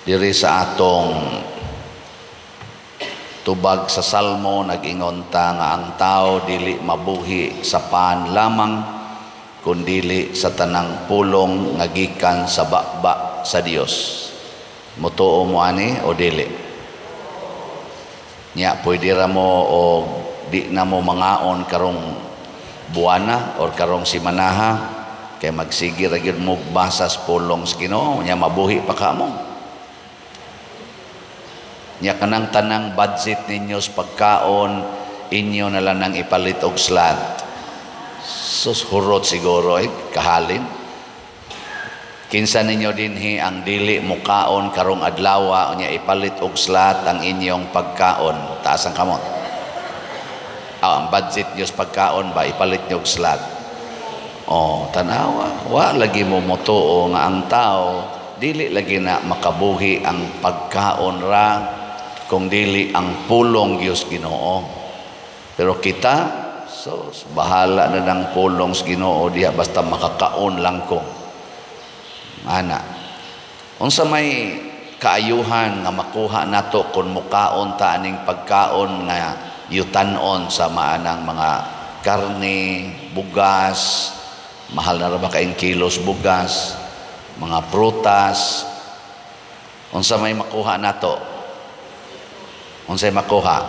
Diri sa atong tubag sa Salmo, nag-ingon ta nga ang tao dili mabuhi sa pan lamang, kundili sa tanang pulong nga gikan sa baba sa Dios. Mutuo mo ani o dili? Nya pwede ra mo o di na mo mangaon karong buwana or karong simanaha kay magsige ra gyud mo basa sa pulong sa Ginoo, nya mabuhi pa ka mo. Nya kanang tanang budget ninyo sa pagkaon, inyo na lang nang ipalit og slat. Sus, hurot siguro eh, kahalin. Kinsa ninyo dinhi ang dili mukaon karong adlaw, nya ipalit og slat ang inyong pagkaon? Taas ang kamot. Ah, ang budget niyo sa pagkaon ba, ipalit niyo og slat? Oh, tanawa, wa lagi mo motuo nga ang tao dili lagi na makabuhi ang pagkaon ra, kung dili ang pulong Dios Ginoo. Pero kita, so bahala na ng pulong sa Ginoo diha, basta makakaon lang ko. Ana. Unsa may kaayuhan nga makuha nato kung mukaon ta aning pagkaon nga yutanon sa maanang mga karne, bugas, mahal na ra ba kaing kilos bugas, mga prutas? Unsa may makuha nato? Unsay makuha?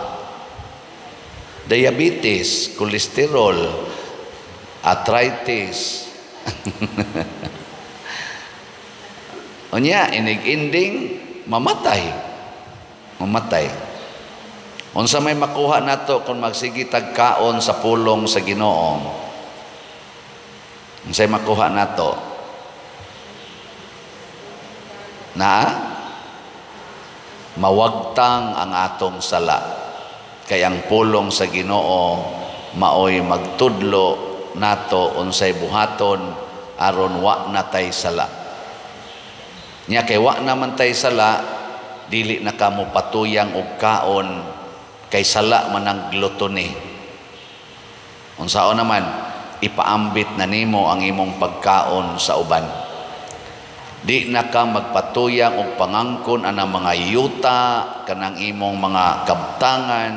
Diabetes, cholesterol, arthritis. Unya, inig-ending, mamatay. Mamatay. Unsa may makuha nato kung magsige tagkaon sa pulong sa Ginoo? Unsay makuha nato? Na mawagtang ang atong sala. Kay ang pulong sa Ginoo maoy magtudlo nato unsay buhaton aron wa natay sala. Nya kay wa naman tay sala, dili na kamo patuyang og kaon kay sala man ang gluttony. Unsaon naman, ipaambit na nimo ang imong pagkaon sa uban. Di na ka magpatuyang og pangangkon anang mga yuta kanang imong mga kabtangan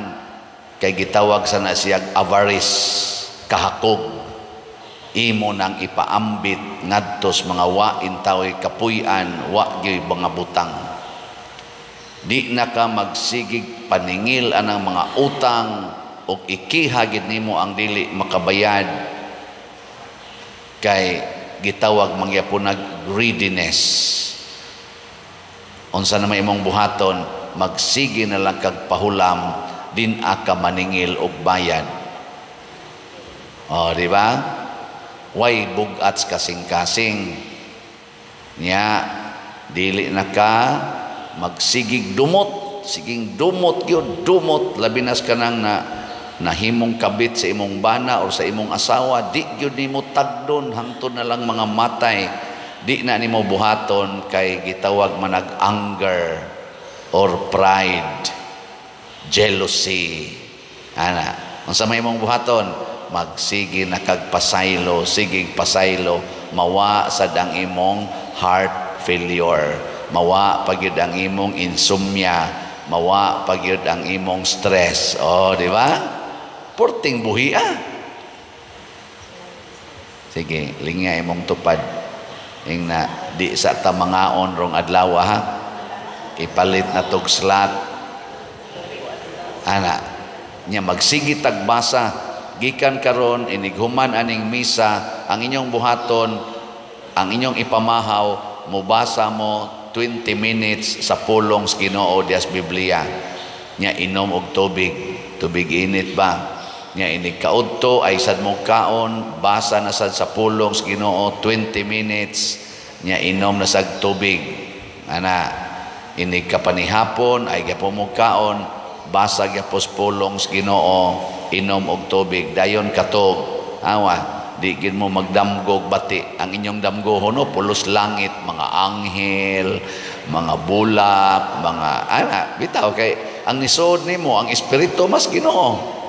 kay gitawag sa na siyag avarice, kahakog. Imo nang ipaambit ngadtos mga wa intawoy kapuy-an, wa gyoy mga butang. Di na ka magsigig paningil anang mga utang og ikiha gid nimo ang dili makabayad kay gitawag mangyapon nag greediness. Unsa na may imong buhaton, magsige na lang kag pahulam, din aka maningil og bayad. O, di ba? Way bug-at kasing-kasing. Nya dili na ka magsigig dumot, siging dumot gyud, dumot labi nas kanang na nahimong kabit sa imong bana or sa imong asawa, di gyud nimo tagdon hangtod na lang mga matay. Di na nimo buhaton kay gitawag manag anger or pride, jealousy. Ana, unsa may imong buhaton? Magsige na kag pasaylo, sigig pasaylo, mawa sad ang imong heart failure, mawa pa gyud ang imong insomnia, mawa pa gyud ang imong stress. Oh, di ba? Porting buhi ah. Sige, lingya imong tupad. Ing na di sa ta mangaon rong adlaw ha. Ipalit na tog slat. Ana, nya magsige tagbasa gikan karon inighuman aning misa, ang inyong buhaton, ang inyong ipamahaw, mobasa mo 20 minutes sa pulong sa Ginoo dias Biblia. Nya inom og tubig, tubig init ba? Nya inig kaudto ay sad mo kaon, basa na sad sa pulong sa Ginoo 20 minutes, nya inom na sad tubig. Ana, inig kapanihapon ay gyapon mo kaon, basa gyapon sa pulong sa Ginoo, inom og tubig, dayon katog. Awa, di gid mo magdamgog bati. Ang inyong damgohon no, pulos langit, mga anghel, mga bulak, mga ana, bitaw kay ang nisod nimo ang espiritu mas Ginoo.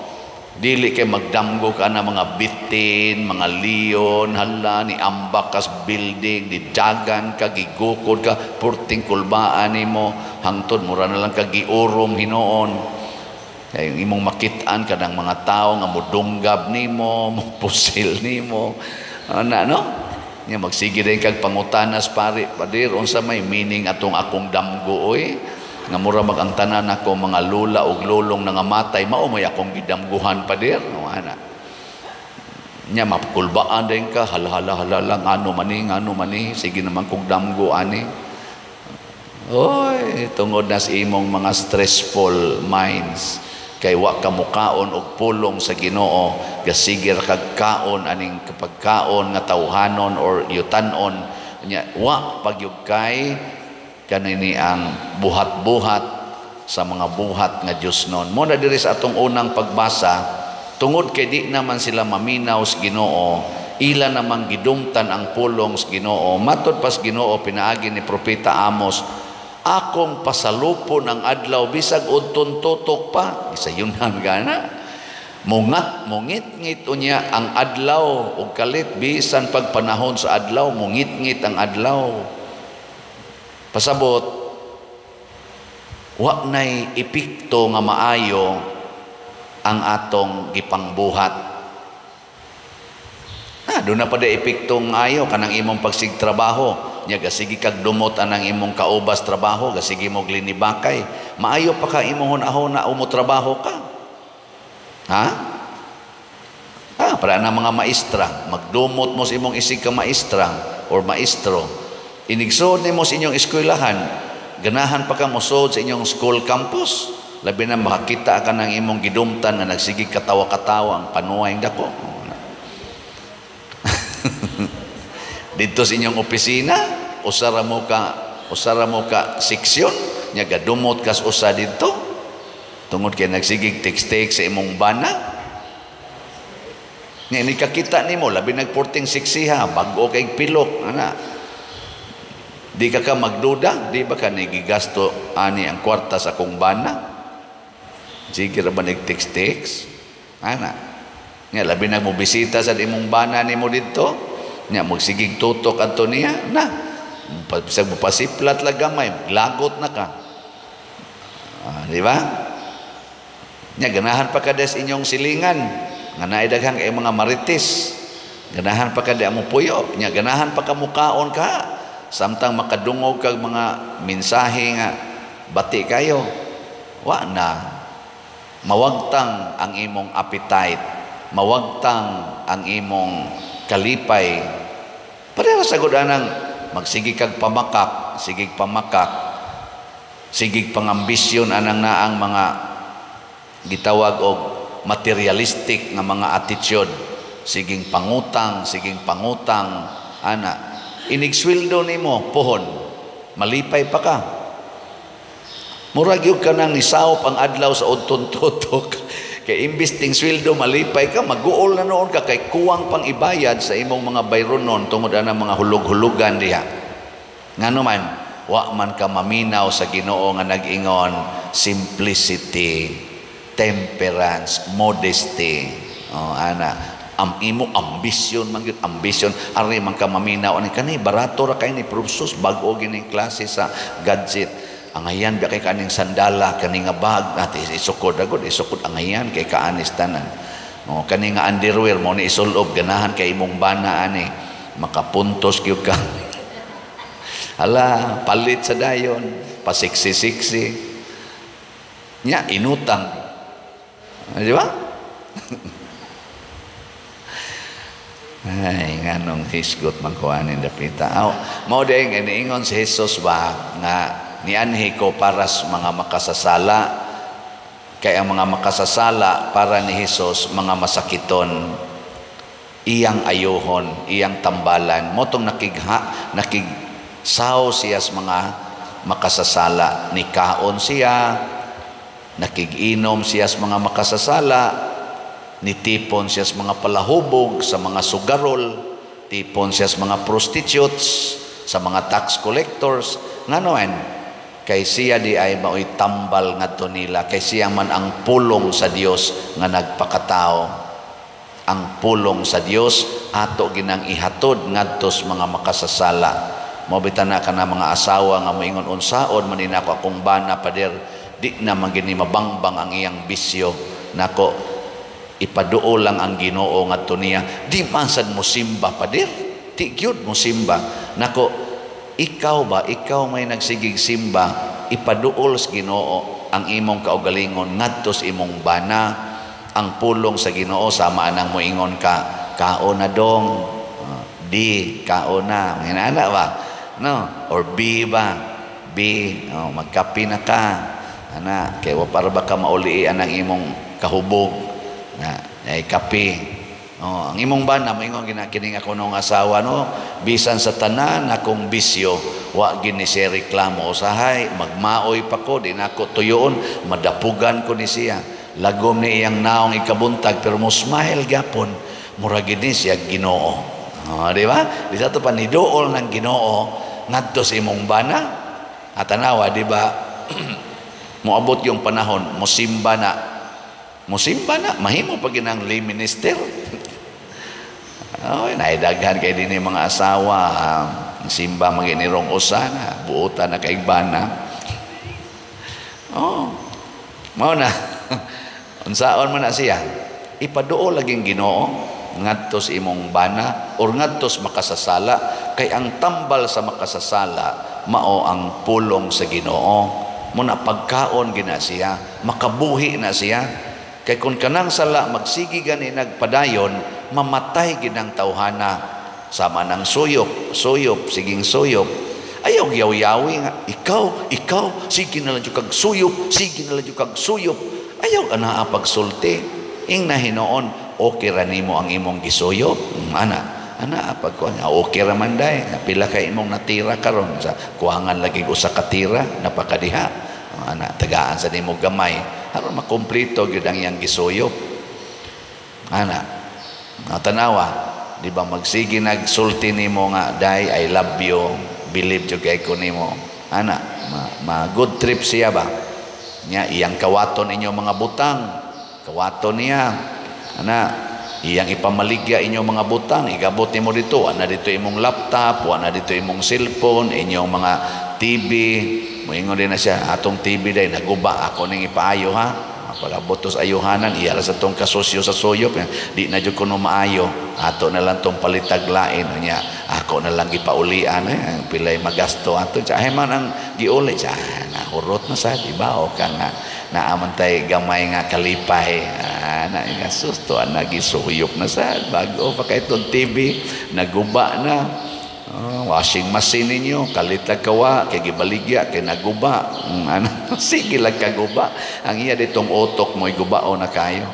Dili kay magdamgo ka na mga bitin, mga leon, hala, ni ambak kas building, di dagan ka, gigukod ka, purting kulbaan nimo, hangtod mura na lang ka giurom hinuon. Kay imong makit-an kanang mga tao nga mudunggab nimo, mupusil nimo. Ana, no? Nya magsige din kag pangutanas, pare, pader, unsa may meaning atong akong damgo oy? Nga mura mag ang tanan ako mga lula ug lulong nangamatay, mao may akong gidamguhan, pader, no, ana. Nya makulbaan din ka, hala hala hala lang, ano mani, ano mani, sige naman kog damgo ani. Oy, tungod na sa imong mga stressful minds, kay wa ka mukaon og pulong sa Ginoo, gasige ra kag kaon aning kapagkaon nga tawhanon or yutanon nya, wa pagyud kay kanini ang buhat-buhat sa mga buhat nga Dios nun. Mo na diri sa atong unang pagbasa, tungod kay di naman sila maminaw sa Ginoo, ila namang gidumtan ang pulong sa Ginoo. Matod pas Ginoo pinaagi ni Propeta Amos, akong pasalupon ang adlaw bisag udton tutok pa. Isayunan gana. Mungat mungit-ngit unya ang adlaw ug kalit bisan pag panahon sa adlaw, mungit-ngit ang adlaw. Pasabot, wa nay epekto nga maayo ang atong gipangbuhat. Ah, doon na pa epekto nga ayo kanang imong pagsigtrabaho. Nya gasigi kag dumot anang imong kaubas trabaho, gasigi mo glinibakay. Maayo pa ka imong hunahuna o trabaho ka. Ha? Ah, para na mga maestra, magdumot mo sa imong isig ka maestra or maestro. Inigsood nimo sa inyong eskwelahan, ganahan pa ka mosuod sa inyong school campus. Labi na makakita ka ng imong gidumtan nga nagsige katawa-katawa ang panuay dako. Dito sa inyong opisina, usara mo ka seksyon, nya gadumot kas usa didto. Tungod kay nagsigig text-text sa imong bana. Nya ni kakita nimo labi nagporting seksi ha, bag-o kay pilok ana. Di ka ka magduda, di ba ka nigigasto ani ang kwarta sa akong bana? Sige ra ba nag-text-text? Ana. Nga labi na mo bisita sa imong bana nimo didto. Nya magsigig tutok adto niya na. Bisag mo pasiplat lang gamay, lagot na ka. Ah, di ba? Nya ganahan pa ka des inyong silingan nga naay daghang kay mga marites. Ganahan pa ka di mo puyo, nya ganahan pa ka mukaon ka. Samtang makadungog kag mga mensahe nga bati kayo, wa na mawagtang ang imong appetite, mawagtang ang imong kalipay. Pareha sa gud anang magsige kag pamakak, sige pamakak, sige pangambisyon anang naang mga gitawag og materialistic nga mga attitude, siging pangutang, siging pangutang ana. Inigsweldo nimo pohon, malipay pa ka. Murag yun ka nang nisaop ang adlaw sa udton tutok. Kay imbis ting sweldo malipay ka, maguol na noon ka kay kuwang pang ibayad sa imong mga bayronon tungod ana mga hulog-hulugan diha. Ngano man, wa man ka maminaw sa Ginoo nga nag-ingon simplicity, temperance, modesty. Oh, ana. Ang imo ambisyon man gyud, ambisyon ari man ka maminaw ani kani barato ra kay ni profsos, bag-o gini klase sa gadget. Angayan ba kay kaning sandala, kani nga bag ati isukod agud, isukod angayan kay kaanis tanan. Oh, kani nga underwear mo ni isulob, ganahan kay imong bana ani makapuntos gyud ka. Hala, palit sa dayon, pasiksi-siksi. Nya inutang. Di ba? Ay, nganong hisgot man ko aning dapita. Aw, mao ding iniingon si Jesus ba nga nianhi ko para sa mga makasasala. Kay ang mga makasasala para ni Jesus mga masakiton, iyang ayuhon, iyang tambalan. Motong nakigsaw siya sa mga makasasala, nikaon siya, nakiginom siya sa mga makasasala, nitipon siya sa mga palahubog, sa mga sugarol, tipon siya sa mga prostitutes, sa mga tax collectors. Nganoan? Kay siya di ay mao'y tambal ngadto nila, kay siya man ang pulong sa Dios nga nagpakatao. Ang pulong sa Dios ato ginang ihatod ngadto sa mga makasasala. Mao bitaw na kana mga asawa nga moingon, "Unsaon man ni nako akong bana, pader, di na man gini mabangbang ang iyang bisyo." Nako, ipaduol lang ang Ginoo ngadto niya. "Di man sad mo simba, pader, di gyud mo simba." Nako, ikaw ba, ikaw may nagsigig simba, ipaduol sa Ginoo ang imong kaugalingon ngadto sa imong bana. Ang pulong sa Ginoo sama anang moingon ka, "Kaon na dong." Di kaon na, ana ba, no? Or B ba, B, oh, magkape na ka, ana, kay wa para ba ka mauli ang imong kahubog na ay kape. Oh, ang imong bana moingon gina, "Kining ako nung asawa, no, bisan sa tanan akong bisyo, wa gini siya reklamo. Usahay magmaoy pa ko, di nako tuyoon, madapugan ko ni siya. Lagom ni iyang naong ikabuntag, pero mo smile gyapon, mura gini siya Ginoo." Oh, di ba? Di sa to pa niduol ng Ginoo ngadto sa imong bana. At tanawa, di ba, moabot yung panahon, mosimba na. Mosimba na, mahimo pa ginang lay minister. Oh, naidaghan kay dinhi mga asawa, simba maginirong usa na, buotan na kay bana. Oh. Mao na. Unsaon man na siya? Ipaduol laging Ginoo ngadto sa imong bana or ngadto sa makasasala, kay ang tambal sa makasasala mao ang pulong sa Ginoo. Muna pagkaon gina siya, makabuhi na siya. Kay kung kanang sala magsigi gani nagpadayon, mamatay ginang tawhana. Sama ng suyop, suyop, siging suyop. Ayaw yaw-yawi nga, "Ikaw, ikaw, sige na lang kag suyop, sige na lang kag suyop." Ayaw ana pagsulti. Ing na hinoon, okay ra nimo ang imong gisuyop? Ana, ana pag kuan, okay ra man day. Pila kay imong natira karon? Sa kuangan lagi usa ka tira, napakadiha. Ana, tagaan sa nimo gamay aron makumpleto gyud ang iyang gisuyop. Ana, tanawa, di ba magsige nagsulti nimo nga, "Day, I love you, believe jud kay ko nimo." Ana, ma good trip siya ba? Nya iyang kawaton inyo mga butang, kawaton niya. Ana, iyang ipamaligya inyong mga butang, igabot nimo dito, ana dito imong laptop, ana dito imong cellphone, inyong mga TV. Moingon din na siya, "Atong TV day naguba, ako ning ipaayo ha." Pag-abot sa ayuhanan, iya ra sa tong kasosyo sa suyop, "Di na jud kuno maayo, ato na lang tong palitag lain nya, ako na lang gipaulian eh, pilay magasto ato." Ay man ang giuli siya, nahurot na sa, di ba? O ka nga naaman tay gamay nga kalipay. Ah, na nga susto, ana gisuyop na sa bago pa kay itong TV, naguba na. Oh, washing machine ninyo, kalitag kawa, kay gibaligya, kay naguba. Ano, sige lang kaguba. Ang iya ditong utok mo, igubao na kayo.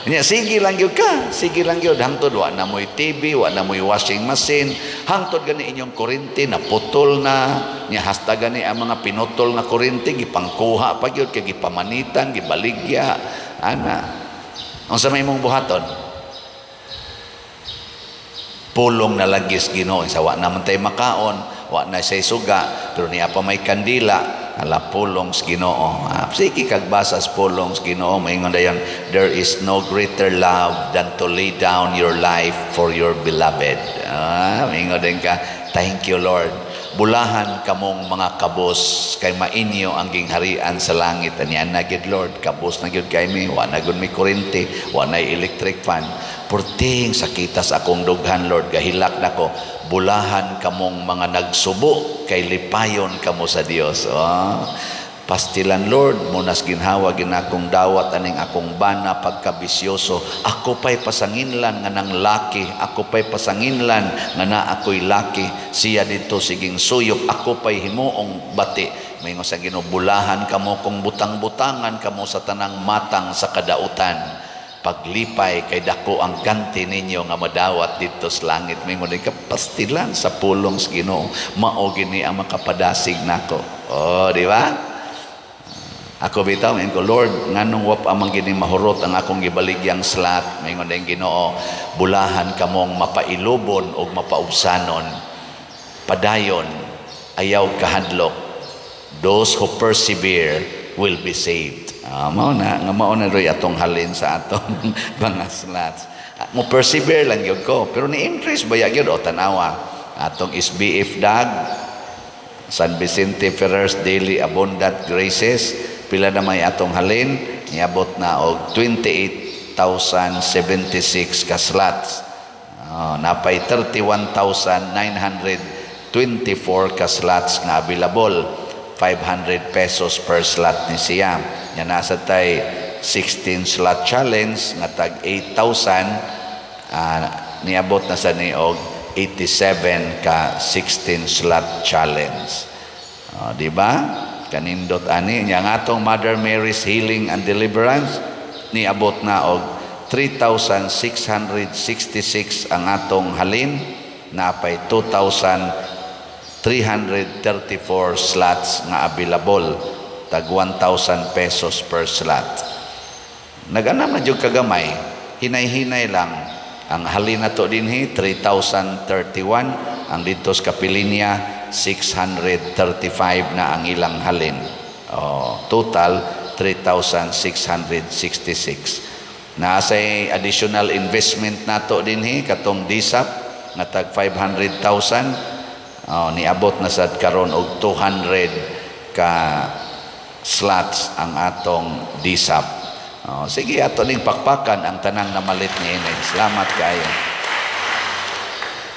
Nya sige lang gyud ka, sige lang gyud hangtod wa na mo'y TV, wa na mo'y washing machine, hangtod gani inyong kuryente naputol na, nya hasta gani ang mga pinutol nga kuryente gipangkuha pa gyud kay gipamanitan, gibaligya, ana. Unsa may imong buhaton? Pulong na lagis Ginoo sa wa naman tay makaon, wa na say suga, pero niya pa may kandila, ala pulong sa Ginoo. Ah, sige kag basa sa pulong sa Ginoo, maingon dayon, "There is no greater love than to lay down your life for your beloved." Ah, maingon din ka, "Thank you, Lord." "Bulahan kamong mga kabos kay mainyo ang gingharian sa langit." Anya na gyud, Lord, kabos na gyud kay mi, wa na gyud mi kuryente, wa na electric fan. Purting sakita sa akong dughan, Lord, gahilak nako. "Bulahan kamong mga nagsubo kay lipayon kamo sa Dios." Oh. "Pastilan, Lord, munas ginhawa ginakong dawat aning akong bana pagkabisyoso. Ako pa'y pasanginlan nga nang laki, ako pa'y pasanginlan nga na ako'y laki. Siya dito siging suyop, ako pa'y himuong bati." Maingon sa Ginoo, "Bulahan kamo kung butang-butangan kamo sa tanang matang sa kadautan. Paglipay kay dako ang ganti ninyo nga madawat dito sa langit." Maingon ka, "Pastilan sa pulong sa Ginoo, mao gini ang makapadasig nako." Oh, di ba? Ako bitaw, ingon ko, "Lord, nganong wa pa man gini mahurot ang akong gibaligyang slat?" Maingon din Ginoo, "Bulahan kamong mapailubon og mapaubsanon. Padayon." Ayaw kahadlok. Those who persevere will be saved. Mao na nga mao na roy atong halin sa atong mga slots. Mo persevere lang gyud ko, pero ni increase ba gyud o tanawa atong SBF DAG, San Vicente Ferrer's Daily Abundant Graces, pila na may atong halin? Niabot na og 28,076 ka slots. Napay 31,924 ka slots nga available. 500 pesos per slot ni siya. Nya nasa tay 16 slot challenge nga tag 8,000, niabot na sa niog 87 ka 16 slot challenge. Di ba? Kanindot ani nya ang atong Mother Mary's Healing and Deliverance, niabot na og 3,666 ang atong halin, napay 2,334 slots nga available, tag 1,000 pesos per slot. Naganam na jud kagamay, hinay-hinay lang. Ang halin na to dinhi 3,031, ang didto sa Kapilinya 635 na ang ilang halin. Oh, total 3,666. Naasay additional investment nato dinhi katong DSAP nga tag 500,000. Oh, niabot na sad karon og 200 ka slots ang atong DSAP. Oh, sige, ato ning pakpakan ang tanang namalit niini. Salamat kaayo.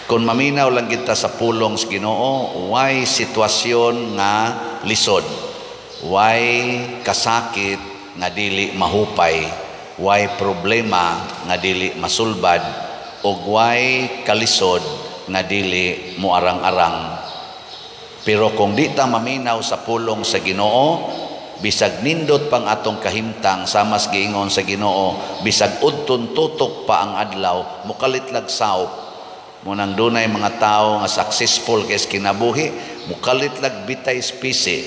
Kung maminaw lang kita sa pulong sa Ginoo, why sitwasyon nga lisod? Why kasakit nga dili mahupay? Why problema nga dili masulbad? O why kalisod nga dili muarang-arang? Pero kung di ta maminaw sa pulong sa Ginoo, bisag nindot pang atong kahimtang, samas giingon sa Ginoo, bisag udton tutok pa ang adlaw, mukalit lag sawop. Munang dunay mga tao nga successful kay kinabuhi, mukalit lag bitay spisi.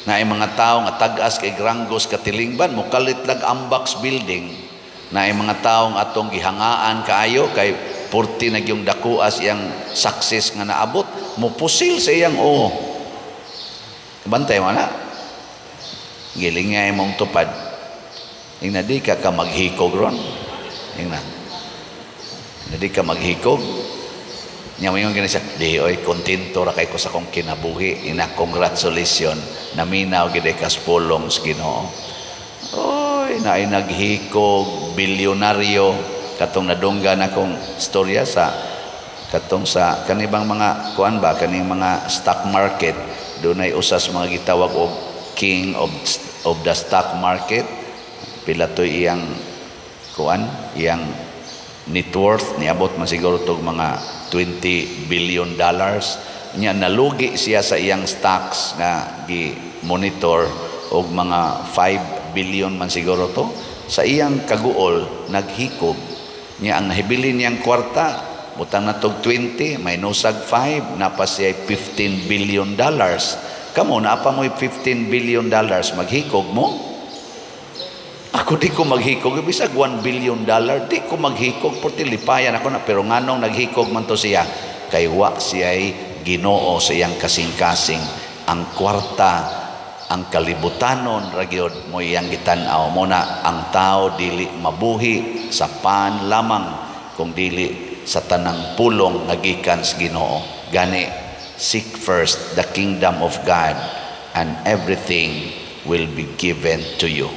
Na ay mga tao nga tag-as kay granggos katilingban, mukalit lag Ambax building. Na ay mga tao nga atong gihangaan kaayo kay purti na yung dakuas iyang success nga naabot, mupusil sa iyang oo. Bantay mo na. Giling nga imong tupad. Ingna di ka ka maghikog ron. Ingna. Di ka maghikog. Nya moingon gani siya, "Di oy, kontento ra kay ko sa akong kinabuhi." Ina, congratulations. Naminaw gid ka sa pulong sa Ginoo. Oy, naay naghikog, bilyonaryo, katong nadunggan akong storya sa katong sa kanibang mga kuan ba, kaning mga stock market, dunay usas mga gitawag og king of the stock market. Pila to'y iyang kuan, iyang net worth, niabot man siguro tog mga $20 billion. Nya nalugi siya sa iyang stocks nga gi monitor og mga 5 billion man siguro to. Sa iyang kaguol, naghikog. Nya ang nahibilin niyang kwarta, butang na tog 20 minus 5, napa siya $15 billion. Kamo, naa pa mo'y $15 billion, maghikog mo? Ako, di ko maghikog. Bisag $1 billion, di ko maghikog. Porti lipayan ako na. Pero nganong naghikog man to siya? Kay wa siya'y Ginoo sa iyang kasing-kasing. Ang kwarta, ang kalibutanon ra gyud mo iyang gitan-aw. Mo na ang tao dili mabuhi sa pan lamang kung dili sa tanang pulong nga gikan sa Ginoo. Gani, seek first the kingdom of God and everything will be given to you.